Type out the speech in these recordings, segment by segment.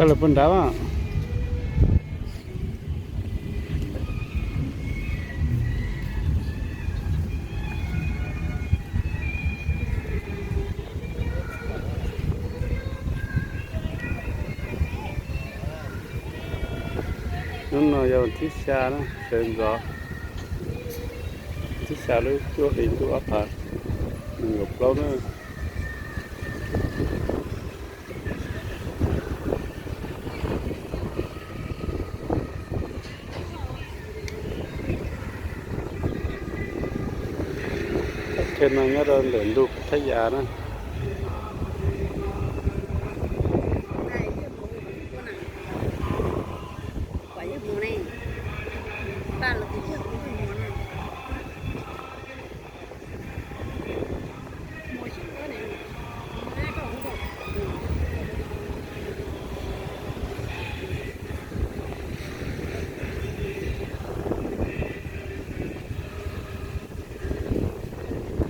Tawm lawm puag nrad mas. Hnub no yog thib xya na, sawv ntxov, thib xya lub cuaj hli ntuj ob phav nees nkaum plaub na. Chaw no nyob rau ntawm ntug Thaj Yas na.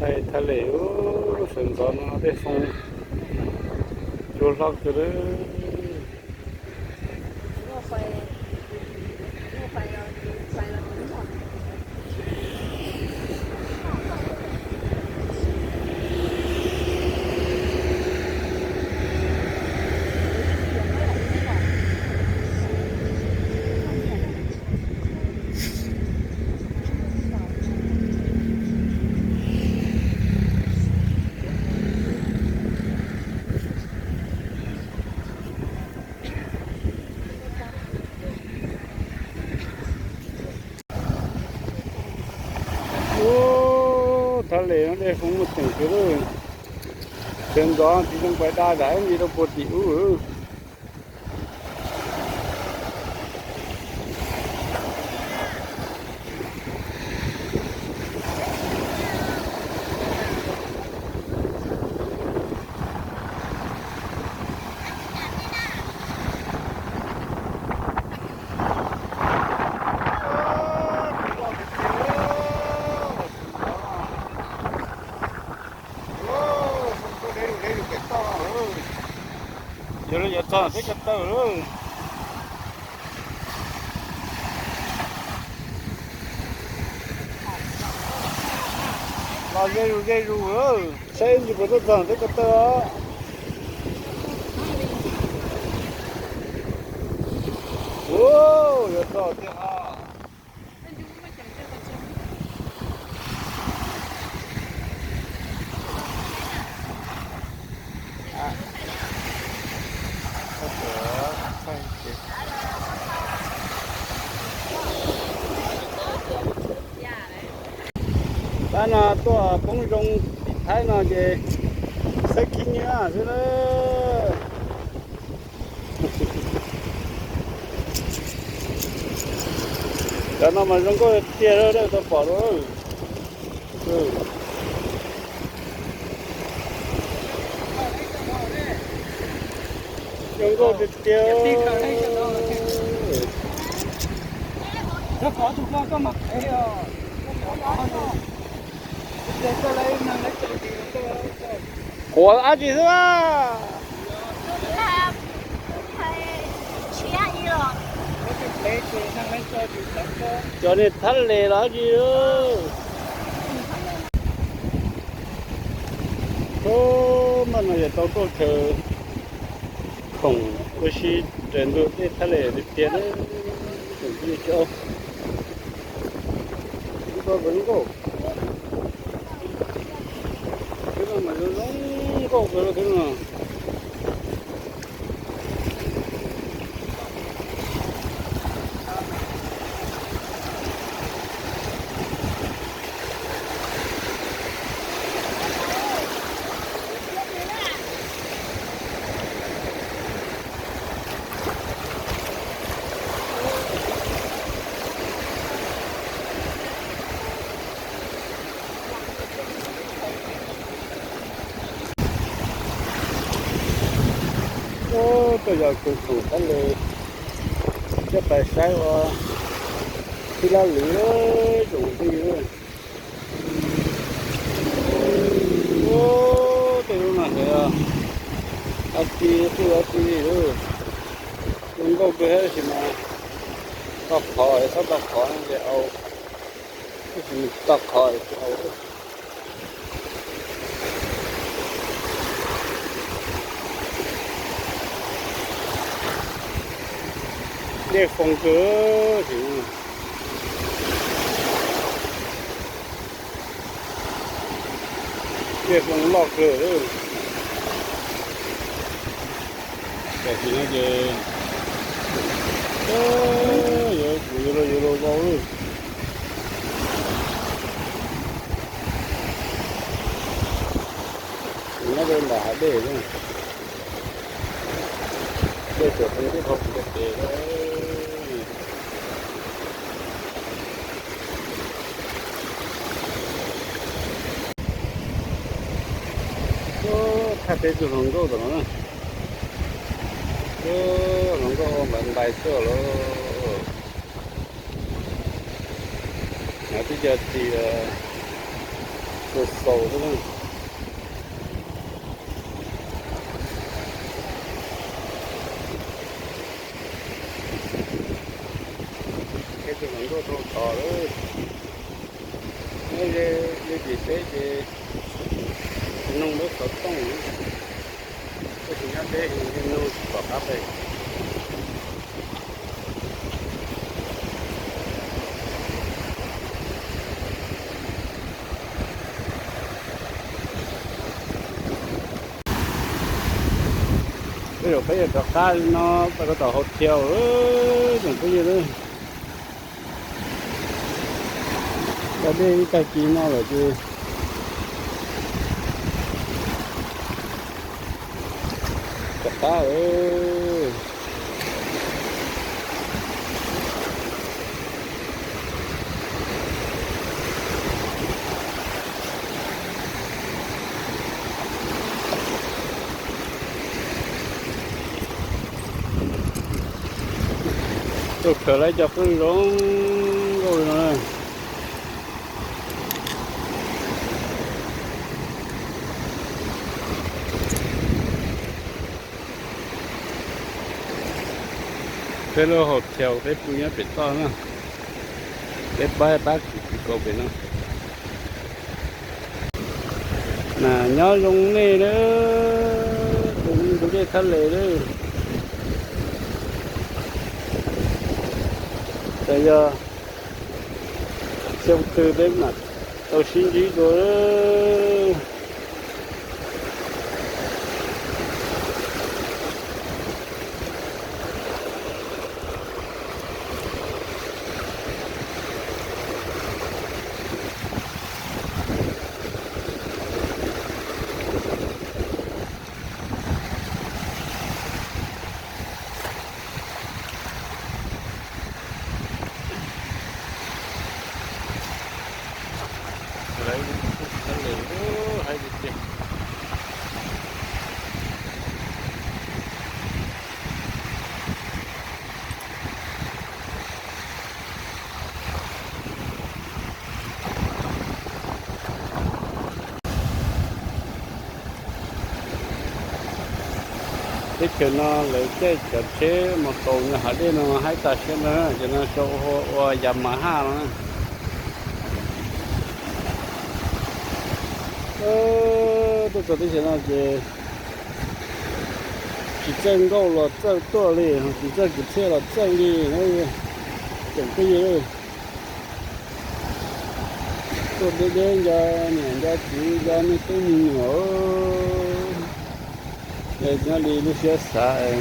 Thaij Thaj Les, sawv ntxov no dej foob cua hlob kawg li. Ub, Thaj Les no dej foob muaj ceem kawg li. Sawv ntxov tsis zoo pais da zam ib ntsis rau puag tim ub. Yog li yuav txog teb ko taw lawm. Los ze zus ze zus, saib ntsis puas tuaj txog teb ko taw os. Ua, yuav txog tiag os. Pab no tuaj poob zoo tim Thaib no ces xab khib nyiab xwb na. Cov no mas zoo nkauj tiag, tau pom lawm. Zoo nkauj tiag tiag. Quav dab tsi xwb a? Cov niag Thab Les los dab tsi. Ub, mas no yog tau tuaj chaw khoom ua si raws ntug dej Thab Les tiag tiag na. Tsoom phooj ywg, ub, tau zoo nkauj. Khwb no mas zoo zoo nkauj kawg khwb no. Ub, tuaj yos kws khoom Thab Les, coj pais saib ua tib lab lwm tsoom phooj ywg. Ub, tej lub no ces dab tsi, tej dab tsi li lawm. Nkauj kawg tab sis mas tau qhov, txhob tau qhov no ces au, tab sis tau qhov ces au. Dej foo kawg, dej foo loj kawg. Tam sim no ces yuav, kuv yuav los, yuav los vau lawm. Nyob rau nram hav dej, dej tseem foo tuaj dhau kuv cov tes. Thaj peb tug hluas nkauj tom no na. Hluas nkauj npais npais xwb los. Hais twb cov ris xaus xaus xwb na. Peb tus hluas nkauj tau tod lawm. Nyob ze liaj tim teb ces noog lub xov tooj, tab sis nyob deb ces noog tsis pom qab pem. Tej zaum peb yuav rov qab li no, peb rov tom hau thiau, tsoom phooj ywg. Cov dej ib tag kis no lawm ces rov qab. Tuaj khaws lawv cov qwj zoo nkauj li no. Peb lub hau thiau peb pw nyob pem toj na, peb pab pab kwv tij kaus pem no. Mas nyob zoo nej na, tus me ntug dej Thab Les na. Ces yog xyoo twg peb mam tau sib ntsib dua. Teb chaws no lawv caij cov tsheb mus taus nyob hav dej no haib tas siab ntag, cov no sau ua Yamaha no. Tuaj txog teb chaws no ces tsis txawj nkauj los txawj tuaj li, tsis txawj kwv txhiaj los txawj li. Tsoom phooj ywg, tuaj deb deb nco niam nco txiv nco me tub me nyuam, nyob li lub siab xav,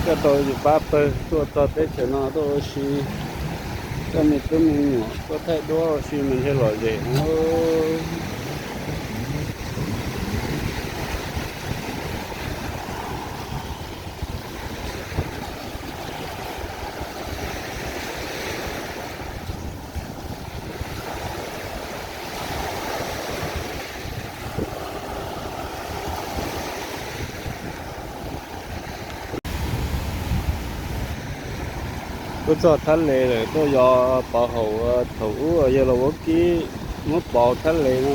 coj tau yus pab pawg tuaj txog teb chaws no tuaj ua si, coj me tub me nyuam tuaj thaij duab ua si mas ntshe lom zem no. Tuaj txog Thab Les lawm, tuaj yos pov haum thaum ub yawg los ua kib muab pov Thab Les no.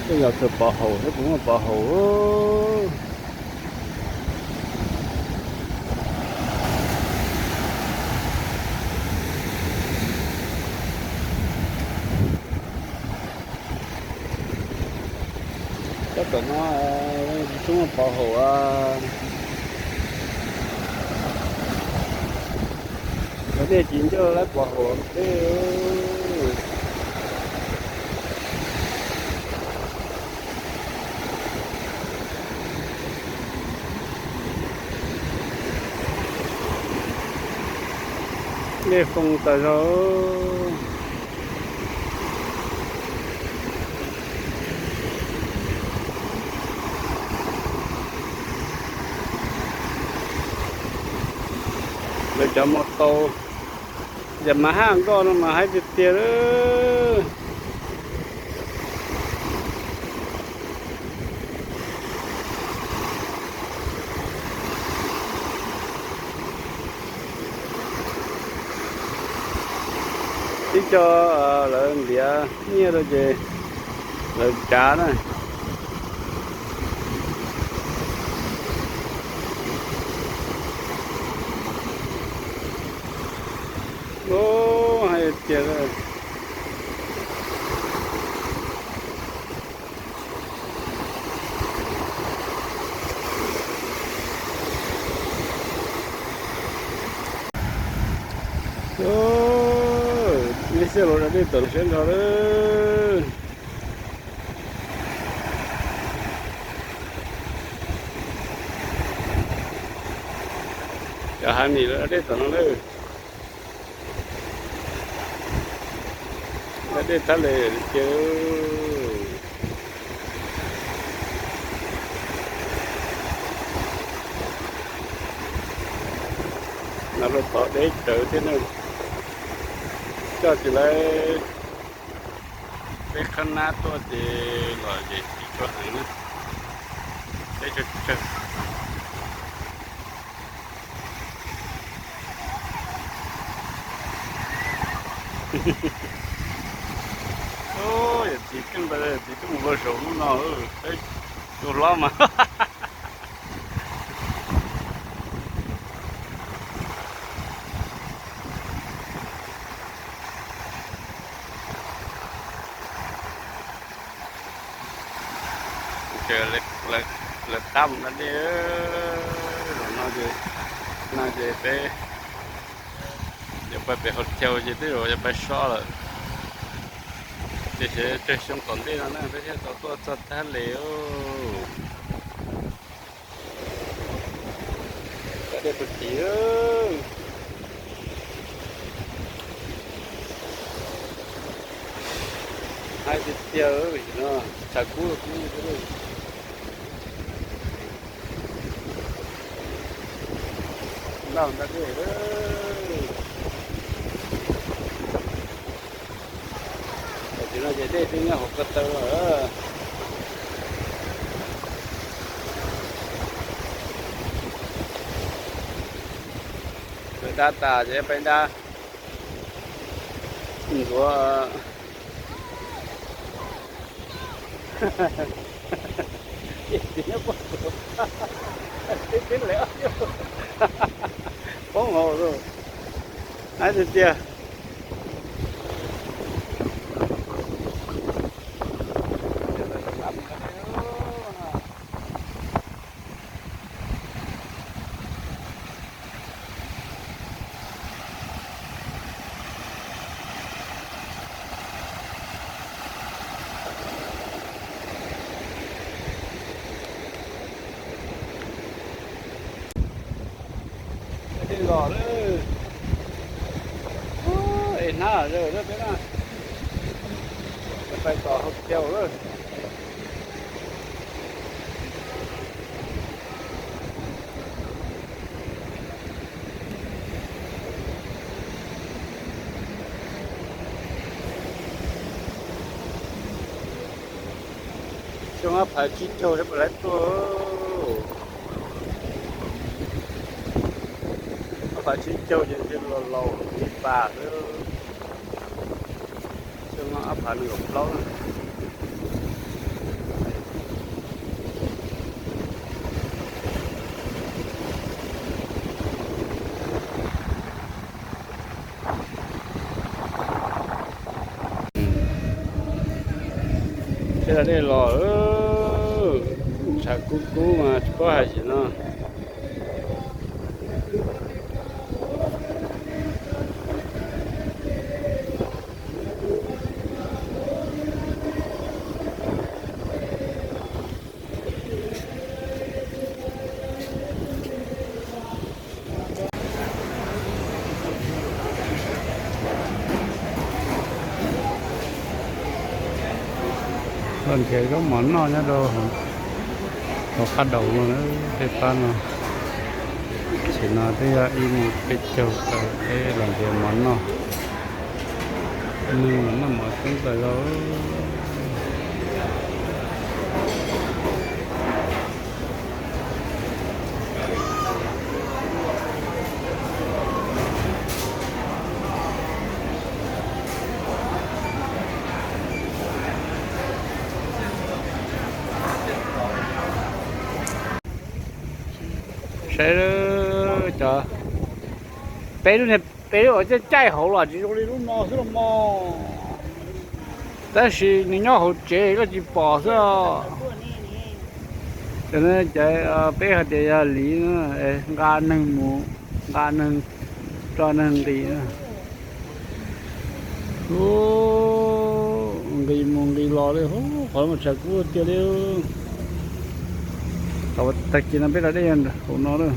Tuaj yos txog pov haum thiab puas muaj pov haum. Tom no tsis tshua muaj pov haum, cov dej tsis ncaj lawv pov haum peb. Dej foo tas zog. Lawv cov mus tau, yam mas haj nkoj no mas haib tiag tiag lawm. Ib co lawv ntiav nyiaj rau ces lawv tsav na. Ub, hais tias nej xiab los da dej tawm siab nrho lawm. Cov hav nim lawv da dej tom no lawm. Da dej thab le li ces no lawv tov deb tsawv thiab na. Coj tsis lawv peb qhab nab tuaj ces los ces tsis tshua heev na. Deb tsawg tsawg. Yog txiv keej ntawd txiv twb mus ua saum lub no, peb tus hlob mas. Lawv qab mus da dej, zaum no ces, no ces peb yuav pais pem hauv chaw ces twb yuav pais so lawm. Ces tsawg xyoo tom ntej no na peb thiaj tau tuaj txog thab le. Cov dej puag tim, haib tiag tiag, no tshav kub kub. Npaj da dej. Tam sim no ces dej twb nyob hauv ko taw lawm. Lawv da tas ces peb da ntxuav. Poob hauv lawm. Haib tiag tiag. Dej los lawm. Es hnab zaws lawm peb na. Peb pais tom hauv chaw lawm. Xyoo ob phav tsib caug seb puas laib tuaj. Ob phav tsib caug ces ntshe los laus ib pas xwb. Xyoo no ob phav nees nkaum plaub na. Seb da dej los lawm. Kub kub mas tsis paub hais li no. Los nrhiav zaub mov noj nyob rau hauv qab daus no, tej pab no. Tam sim no twb yog ib moos peb caug tawm, peb los nrhiav mov noj. Neeg noj mov coob tawm zog. Saib cov, peb lub niag, peb lub uas caij caij hauv los tsis zoo li lub no xwb los mog. Tab sis nws nyob hauv tsev koj tsis pom xwb os. Cov no ces peb hais tias yog liv, nqa neeg mus, nqa neeg, tso neeg nqis. Nqis mus nqis los li, qhov mas tshav kub tiag li. Tag kis no peb da dej hauv no lawm.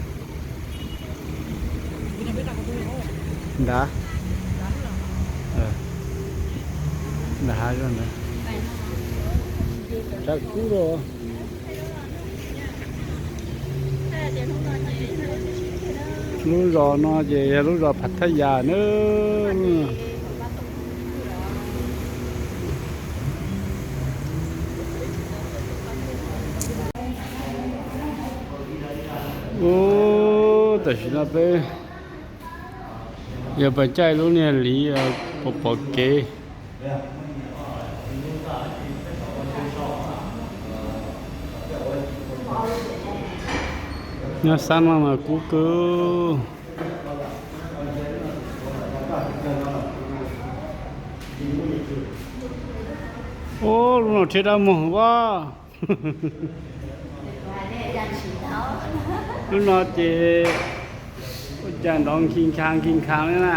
Nrad, nrad hav zoov ntawd. Tshav kub los. Lub zos no ces yog lub zos Phav Thaj Yas na. Ub, tam sim no peb yuav pais caij lub niag liv pom pom kev. Nyob sab no mas kub kawg. Ub, lub no rhiab dab muag vaj. Lub no ces ua cas nrov nkhi nkha nkhi nkha li na.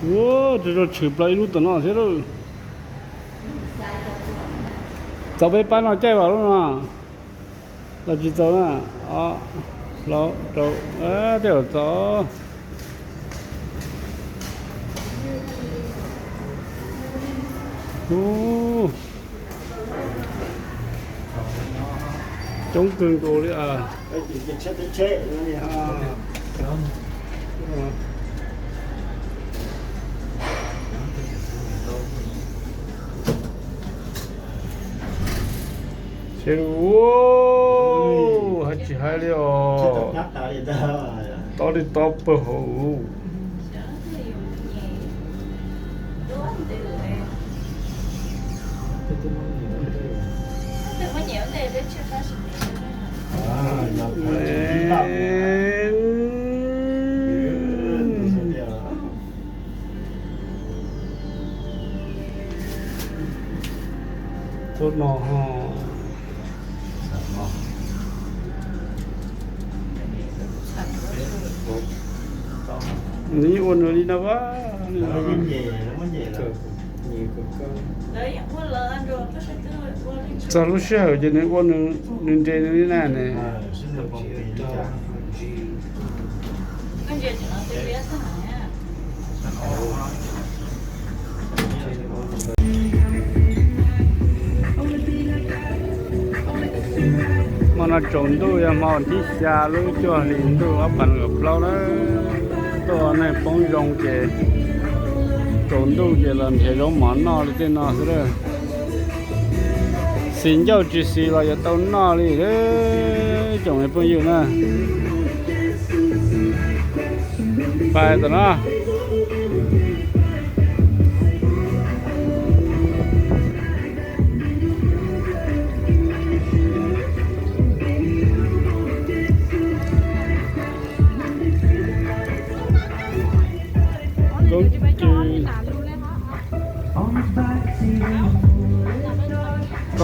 Ua, rau rau tshwm plaws ib lub tom no thiab lauj. Txaus peb pab no caij vas lub no los tsis txaus na. Ob, plaub, rau, tej zaum txaus. Coob kawg nkaus li. Ces, hais tsis hais li os, tob li tob pawg hauv. Tuaj no ho. Nws yeej ua nws li no vaj. Txog lub sij hawm ces nws ua nws nres nws li na ne. Hmo no tsaus ntuj, yog hmo thib xya lub cuaj hlis ntuj ob phav nees nkaum plaub na. Tuaj neeg poob zoo ces tsaus ntuj ces los nrhiav zaub mov noj li tej no xwb lawm. Xis ncauj tsis xis los yuav tau noj li tsoom phooj ywg na. Pais tom no.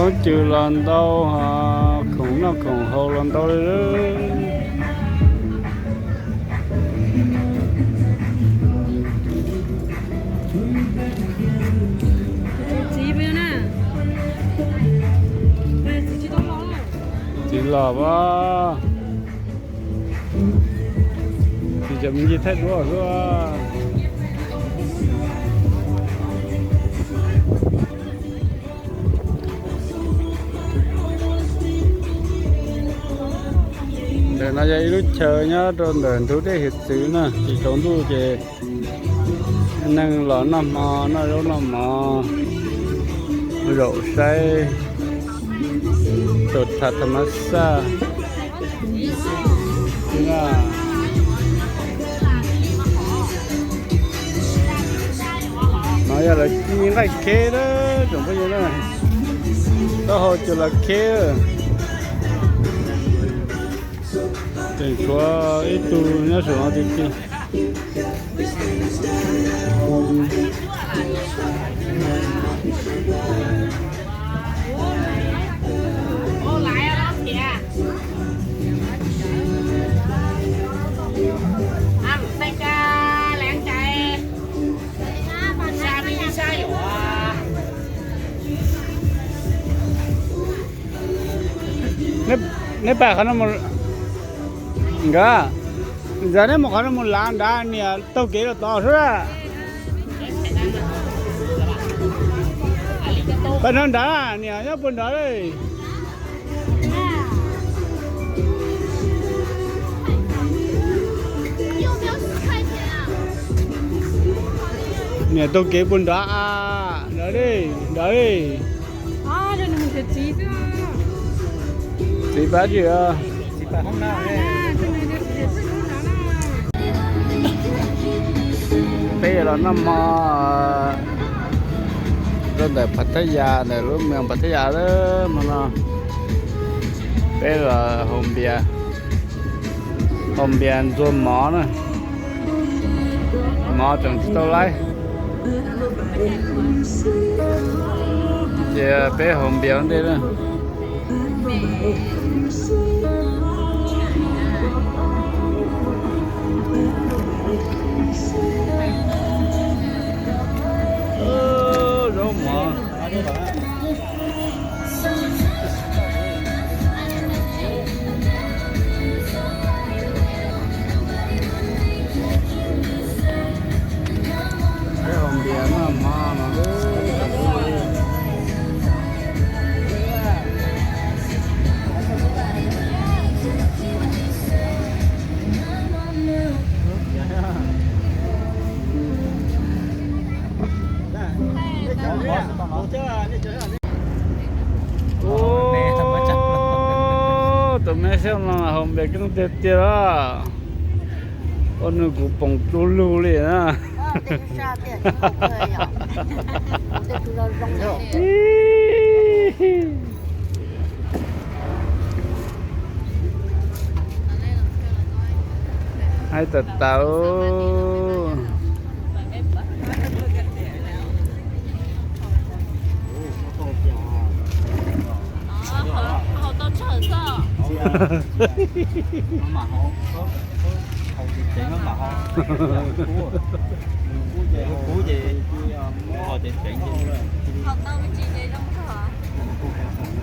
Coob cws los ntau, khoom noj khoom haus los ntau li. Txiv los as. Txiv cov me ntsis thaij duab xwb. Ntawm no yog ib lub chaw nyob rau ntawm ntug dej hiav txwv na, tsis tsaus ntuj ces neeg los noj hmo noj zaub noj mov, zaum saib, tau tham tham mas xaj. No yog lawv ci nqaij kheb na, tsoom phooj ywg na, taub hau cuag lawv kheb. Tseem tshuav ib tug nyob saum no tiag tiag. Neb pam qhov no mus, nkawd, yog neb mus qhov no mus lav nrad niam taug kev rau tod xwb. Pab no nrad niam nyob puag nrad li. Niam taug kev puag nrad, nrad li, nrad li. Txiv pab tsis. Peb yuav los noj hmo rau ntawm Phav Thaj Yas, ntawm lub moos Phav Thaj Yas lawm hmo no. Peb los haus npias, haus npias ntxuag mov na. Mov tseem tsis tau laib, ces peb haus npias ua ntej na. Zaub mov. Peb haus npias noj hmo no. Tus me xyov no haus npias keej tiag tiag. Ua nws kuv poob du lug li na. Hais tawm tawm.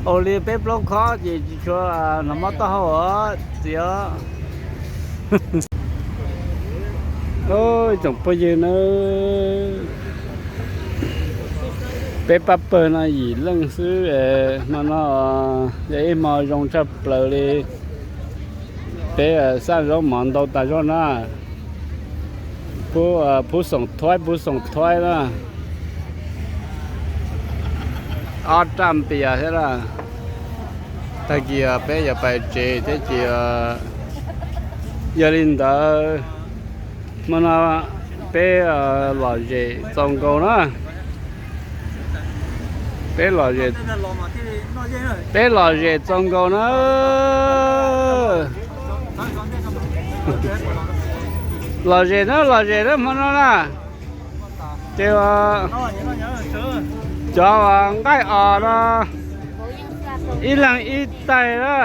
Ua li peb plaub khob ces tsis tshua hnov mob taub hau os txiv os. Ib tsoom phooj ywg nawb, peb pab pawg no yim leej xwb, hmo no yog ib hmo zoo tshaj plaws li. Peb xaj zaub mov ntau tas zog na. Phub xoom thuaib, phub xoom thuaib na. Ob raj npias thiab na. Tag kis peb yuav pais tsev thiab ces yog li ntawd, hmo no peb lom zem txaus nkaus na. Peb lom zem, peb lom zem txaus nkaus na. Lom zem na, lom zem na hmo no na. Ces cov nqaij os no, Ib leeg ib tais na.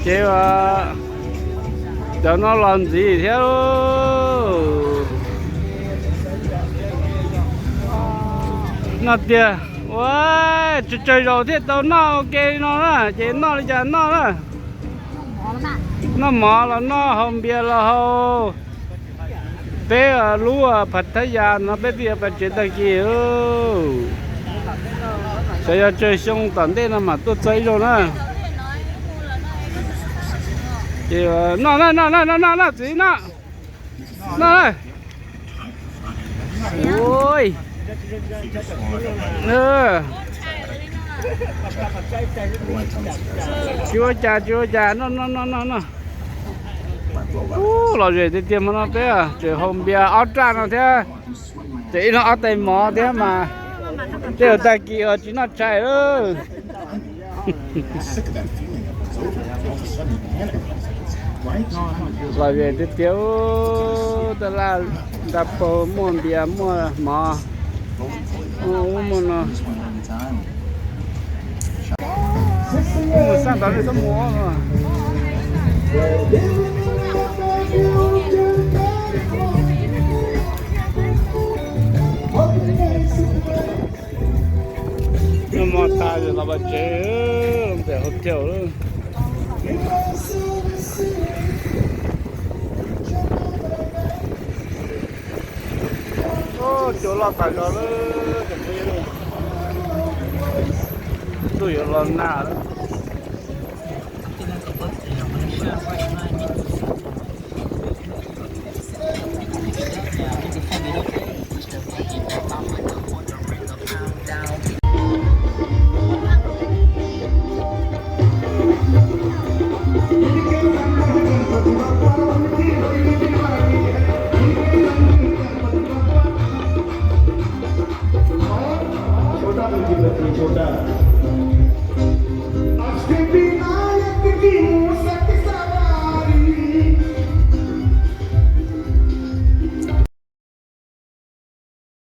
Ces cov no los ntxiv thiab. Noj tiag. Ua, tsawg tsawg zaus thiaj tau noj ua ke li no na, ces noj li cas noj na. Noj mov los noj, haus npias los haus. Peb lub Pattaya no peb twb yuav pais tsev tag kis. Xyov yog tsawg xyoo tom ntej no mam tuaj txog ib zaug na. Ces noj na, noj na, noj noj noj, txiv noj. Noj na. Ui. Tsis ua cas, tsis ua cas, noj noj noj noj noj. Ub, lom zem tiag tiag hmo no peb tseem haus npias ob raj no thiab, ces ib leeg ob tais mov thiab mas tej zaum tag kis tsis noj tshais lawm. Lom zem tiag tiag, tab laj nta paug muaj npias muaj mov, muaj ub muaj no. Mus sab tod nej txhob mus. Noj mov tas los pais tsev, los ntawm hotel lawm. Cua loj tas zog lawm, ntuj yuav los nag lawm.